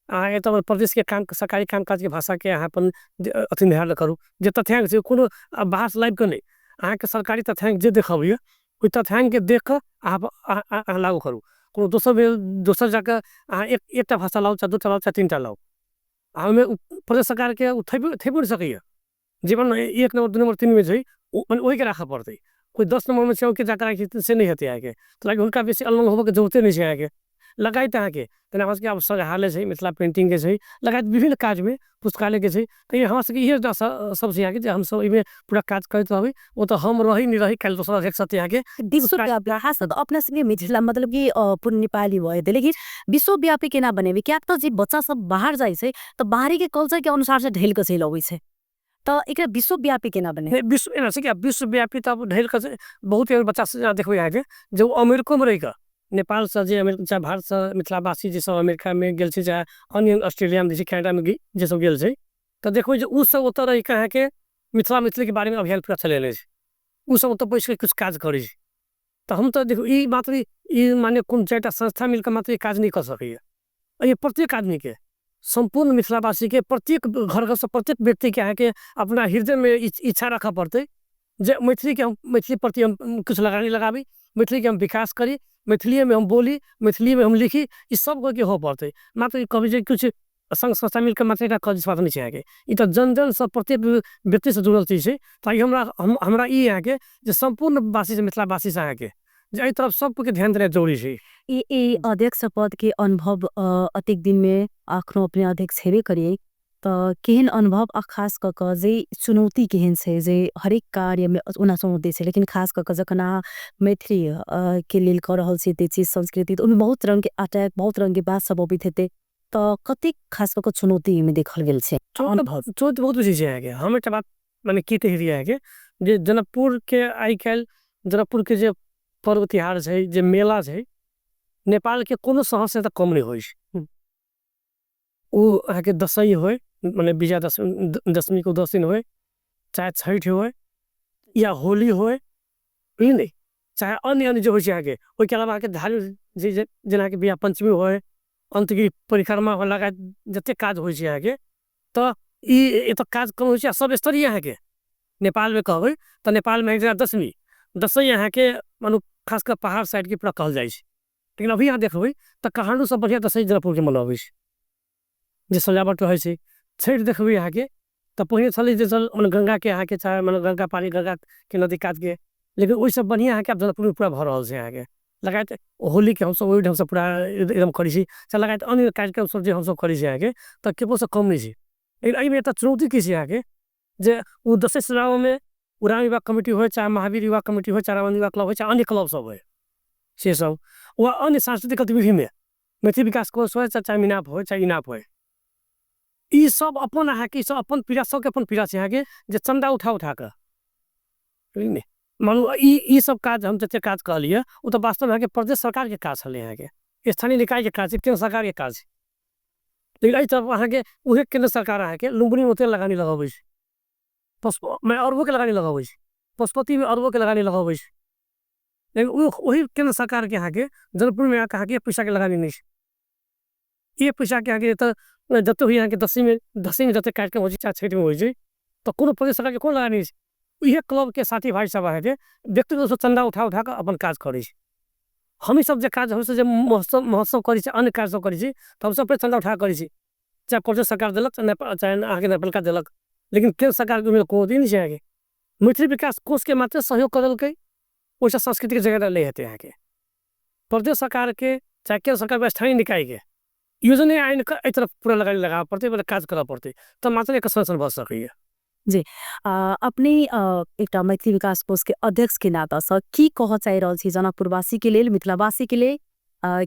अहाँ एतऽ प्रदेशके काम, सरकारी काम काजके भाषाके अहाँ अपन अथी निर्धारण करू, जे तथ्यांक छै, कोनो बाहरसँ लाबि कऽ नहि, अहाँके सरकारी तथ्यांक जे देखबैए ओहि तथ्यांकके देख कऽ अहाँ लागू करू। कोनो दोसर दोसर जाकऽ अहाँ एकटा भाषा लाउ, चाहे 2टा लाउ, चाहे 3टा लाउ, अहाँ ओहिमे प्रदेश सरकारके ओ थोपि थोपि नहि सकैए। जीवन 1 नम्बर, 2 नम्बर, 3 मे छै, ओहिके राखऽ पड़तै। कोइ 10 नम्बरमे छै, ओहिके जाकऽ राखि से नहि हेतै अहाँके। तऽ हुनका बेसी अलमल होबऽके जरूरते नहि छै अहाँके। लगायत अहाँके जेना हमरा सबके आब संग्रहालय छै, मिथिला पेन्टिंगके छै, लगायत विभिन्न काजमे पुस्तकालयके छै, तऽ हमरा सबके इहे सब छै अहाँके जे हमसब एहिमे पूरा काज करैत रहबै। ओ तऽ हम रही नहि रही, काल्हि दोसर अध्यक्ष अहाँके। अपना सबके मिथिला मतलब कि पूर्ण नेपाली भयो, लेकिन विश्वव्यापी केना बनेबै? कियाक तऽ जे बच्चा सब बाहर जाइ छै तऽ बाहरी के कल्चर के अनुसार से ढेल कऽ चलि अबै छै, तऽ एकरा विश्वव्यापी केना बनेबै? विश्व एना छै कि विश्वव्यापी तऽ ढेल कऽ बहुत एहन बच्चा सब देखबै अहाँके जे ओ अमेरिकोमे रहि कऽ नेपालसँ जे, चाहे भारतसँ मिथिलावासी जे सब अमेरिकामे गेल छै, चाहे अन्य ऑस्ट्रेलियामे जे छै, कनाडामे जे सब गेल छै, तऽ देखबै जे ओ सब ओतऽ रहि कऽ अहाँके मिथिला मैथिलीके बारेमे अभियान पूरा चलेने छै। ओ सब ओतऽ बैस कऽ किछु काज करै छै। तऽ हम तऽ देखू, ई मात्र ई माने कोन 4टा संस्था मिलके मात्र ई काज नहि कऽ सकैए। एहि प्रत्येक आदमीके, सम्पूर्ण मिथिलावासीके, प्रत्येक घर घरसँ प्रत्येक व्यक्तिके अहाँके अपना हृदयमे इच्छा राखऽ पड़तै जे मैथिलीके हम, मैथिली प्रति हम किछु लगानी लगाबी, मैथिलीके हम विकास करी, मैथिलिएमे हम बोली, मैथिलिएमे हम लिखी। ई सबके होबऽ पड़तै। मात्र ई कहबै जे किछु संघ संस्था मिलके मात्र एकटा बात नहि छै अहाँके, ई तऽ जन जनसँ, प्रत्येक व्यक्तिसँ जुड़ल चीज छै। तऽ हमरा हमरा ई अहाँके जे सम्पूर्ण वासी, मिथिलावासी से अहाँके जे एहि तरफ सबके ध्यान देनाइ जरूरी छै। ई अध्यक्ष पद के अनुभव अतेक दिन में अखनो अपने अध्यक्ष हेबे करिए, तऽ केहन अनुभव आ खास कऽ कऽ जे चुनौती केहन छै जे हरेक कार्य में ओना चुनौती छै, लेकिन खास कऽ कऽ जखन अहाँ मैथिली के लेल कऽ रहल छी ते चीज, संस्कृति, तऽ ओहिमे बहुत रंग के अटैक, बहुत रंग के बात सब अबैत हेतै? तऽ कतेक खास कऽ कऽ चुनौती एहिमे देखल गेल छै? चुनौती बहुत बेसी छै अहाँके। हम एकटा बात मने की कहि दिअ अहाँके जे जनकपुरके आइ काल्हि जनकपुरके जे पर्व तिहार छै, जे मेला छै, नेपालके कोनो शहरसँ तऽ कम नहि होइ छै। ओ अहाँके दसैँ होइ, मने विजया दशमी, दशमीके 10 दिन होइ, चाहे छठि होइ या होली होइ, बुझलियै, चाहे अन्य अन्य जे होइ छै अहाँके। ओहिके अलावा अहाँके धार्मिक जे जेनाकि विवाह पञ्चमी होइ, अन्तके परिक्रमा होइ, लगायत जतेक काज होइ छै अहाँके, तऽ ई एतऽ काज कम होइ छै। आ सब स्तरीय अहाँके नेपालमे कहबै तऽ नेपालमे जेना दशमी दसैँ अहाँके मानू खास कऽ पहाड़ साइडके पूरा कहल जाइ छै, लेकिन अभी अहाँ देखबै तऽ काठमाण्डूसँ बढ़िआँ दसैँ जनकपुरके मनबै छै, जे सजावट रहै छै। छठि देखबै अहाँके तऽ पहिने छलै जे मने गङ्गाके अहाँके चाहे मने गङ्गा पानी, गङ्गाके नदी कातके, लेकिन ओहिसँ बढ़िआँ अहाँके आब जनकपुरमे पूरा भऽ रहल छै अहाँके। लगायत होलीके हमसब ओहि ढङ्गसँ पूरा एकदम करै छी, लगायत अन्य कार्यक्रम सब जे हमसब करै छी अहाँके, तऽ ककरोसँ कम नहि छै। लेकिन एहिमे एकटा चुनौती की छै अहाँके, जे ओ दसैँ सजाबऽमे ओ राम युवा कमिटी होइ, चाहे महावीर युवा कमिटी होइ, चाहे रामानन्द युवा क्लब होइ, चाहे अन्य क्लब सब होइ, से सब वा अन्य सांस्कृतिक गतिविधिमे मैथिली विकास कोष होइ, चाहे मिनाप होइ, चाहे इनाप होइ, ई सब अपन अहाँके, ई सब अपन पीड़ा, सबके अपन पीड़ा छै अहाँके, जे चन्दा उठा उठा कऽ बुझलियै। मानू ई सब काज हम जतेक काज कहलियै ओ तऽ वास्तवमे अहाँके प्रदेश सरकारके काज छलै, अहाँके स्थानीय निकायके काज छै, केन्द्र सरकारके काज छै। लेकिन एहि तरफ अहाँके उहे केन्द्र सरकार अहाँके लुम्बिनीमे ओतेक लगानी लगबै छै, पशु अरबोके लगानी लगबै छै, पशुपतिमे अरबोके लगानी लगबै छै, लेकिन ओही केन्द्र सरकारके अहाँके जनकपुरमे अहाँके एक पैसाके लगानी नहि छै। एक पैसाके अहाँके एतऽ जतेक होइए अहाँके दसमीमे, दसमीमे जतेक कार्यक्रम होइ छै, चाहे छठिमे होइ छै, तऽ कोनो प्रदेश सरकारके कोनो लगानी नहि छै। इहे क्लबके साथी भाइ सब अहाँके व्यक्तिगत रूपसँ चन्दा उठा उठा कऽ अपन काज करै छै। हमही सब जे काज हमसब जे महोत्सव महोत्सव करै छी, अन्य काज सब करै छी, तऽ हमसब अपने चन्दा उठा कऽ करै छी, चाहे प्रदेश सरकार देलक, चाहे अहाँके नगरपालिका देलक, लेकिन केन्द्र सरकारके ओहिमे कोनो अथी नहि छै अहाँके। मैथिली विकास कोषके मात्र सहयोग कऽ देलकै, ओहिसँ संस्कृतिके जगह नहि हेतै अहाँके। प्रदेश सरकारके चाहे केन्द्र सरकारके स्थानीय निकायके योजना आनि कऽ एहि तरफ पूरा लगानी लगाबऽ पड़तै, काज करऽ पड़तै, तऽ मात्र एकर संरक्षण भऽ सकैए। जी, अपने एकटा मैथिली विकास कोष के अध्यक्ष के नातासँ की कहऽ चाहि रहल छी जनकपुरवासी के लेल, मिथिलावासी के लेल?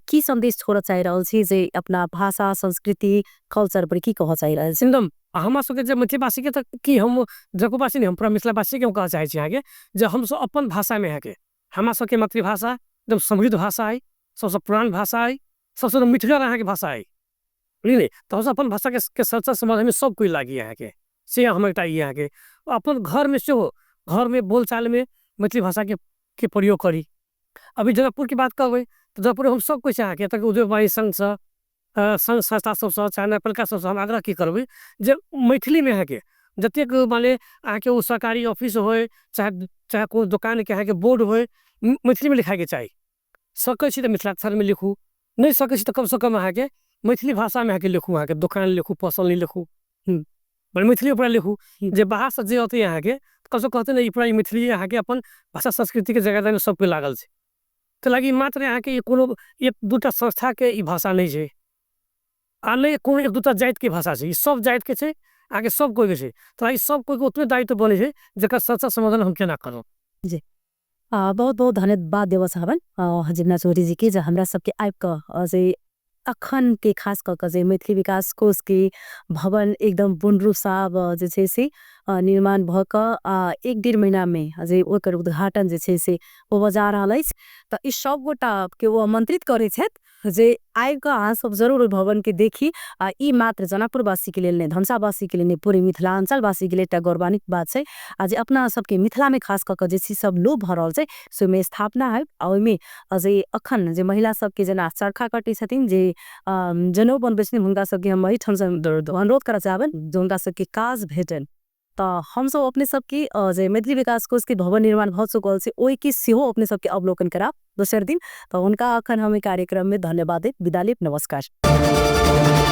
की संदेश छोड़ऽ चाहि रहल छी जे अपना भाषा संस्कृति कल्चर पर की कहऽ चाहि रहल छी? एकदम हमरा सबके जे मैथिलीवासी के तऽ की हम जनकपुरवासी नहि, हम पूरा मिथिलावासी के हम कहऽ चाहै छी अहाँके जे हमसब अपन भाषामे अहाँके, हमरा सबके मातृभाषा एकदम समृद्ध भाषा है, सबसँ पुरान भाषा है, सबसँ मिठगर अहाँके भाषा है, बुझलियै। तऽ हमसब अपन भाषाके संरक्षण सम्वर्धनमे सब कोइ लागी अहाँके, से हम एकटा ई अहाँके अपन घरमे सेहो, घरमे बोलचालमे मैथिली भाषाके के प्रयोग करी। अभी जनकपुरके बात कहबै तऽ जनकपुरमे हम सब कोइसँ अहाँके एतऽके उद्योग वाणिज्य संघसँ, संघ संस्था सबसँ, चाहे नगरपालिका सबसँ हम आग्रह की करबै जे मैथिलीमे अहाँके जतेक माने अहाँके ओ सरकारी ऑफिस होइ, चाहे चाहे कोनो दोकानके अहाँके बोर्ड होइ, मैथिलीमे लिखाइके चाही। सकै छी तऽ मिथिलाक्षरमे लिखू, नहि सकै छी तऽ कमसँ कम अहाँके मैथिली भाषामे अहाँके लिखू, अहाँके दोकान लिखू, पसल लिखू, मैथिली पूरा लिखू, जे बाहरसँ जे अतै अहाँके कमसँ कहतै ने ई पूरा मैथिली अहाँके अपन भाषा संस्कृतिके जगह सब कोइ लागल छै। ताहि लागि मात्र अहाँके कोनो एक दूटा संस्थाके ई भाषा नहि छै, आ नहि कोनो एक दूटा जातिके भाषा छै, ई सब जातिके छै अहाँके, सब कोइके छै। तऽ ई सब कोइके ओतबे दायित्व बनै छै जकर संरक्षण सम्वर्धन हम केना करब। जी, बहुत बहुत धन्यवाद देबऽ चाहबनि जीवना चौधरी जी के, जे हमरा सबके आबि कऽ जे अखन के खास कऽ कऽ जे मैथिली विकास कोष के भवन एकदम पूर्ण रूपसँ आब जे छै से निर्माण भऽ कऽ 1-1.5 महीनामे जे ओकर उद्घाटन जे छै से होबऽ जा रहल अछि, तऽ ई सब गोटा के ओ आमंत्रित करै छथि जे आबि कऽ अहाँ सब जरूर ओहि भवन के देखी। आ ई मात्र जनकपुरवासी के लेल नहि, धनुषावासी के लेल नहि, पूरे मिथिलांचलवासी के लेल एकटा गौरवान्वित बात छै। आ जे अपना सबके मिथिला में खास कऽ कऽ जे चीज सब लोप भऽ रहल छै से ओहिमे स्थापना है, आ ओहिमे जे अखन जे महिला सबके जेना चरखा कटै छथिन, जे जनउ बनबै छथिन, हुनका सबके हम एहिठामसँ अनुरोध करऽ चाहबनि जे हुनका सबके काज भेटनि। तऽ हमसब अपने सबके जे मैथिली विकास कोष के भवन निर्माण भऽ चुकल छै ओहिके सेहो अपने सबके अवलोकन कराब दोसर दिन। तऽ हुनका अखन हम एहि कार्यक्रम में धन्यवाद देब, विदा लेब, नमस्कार।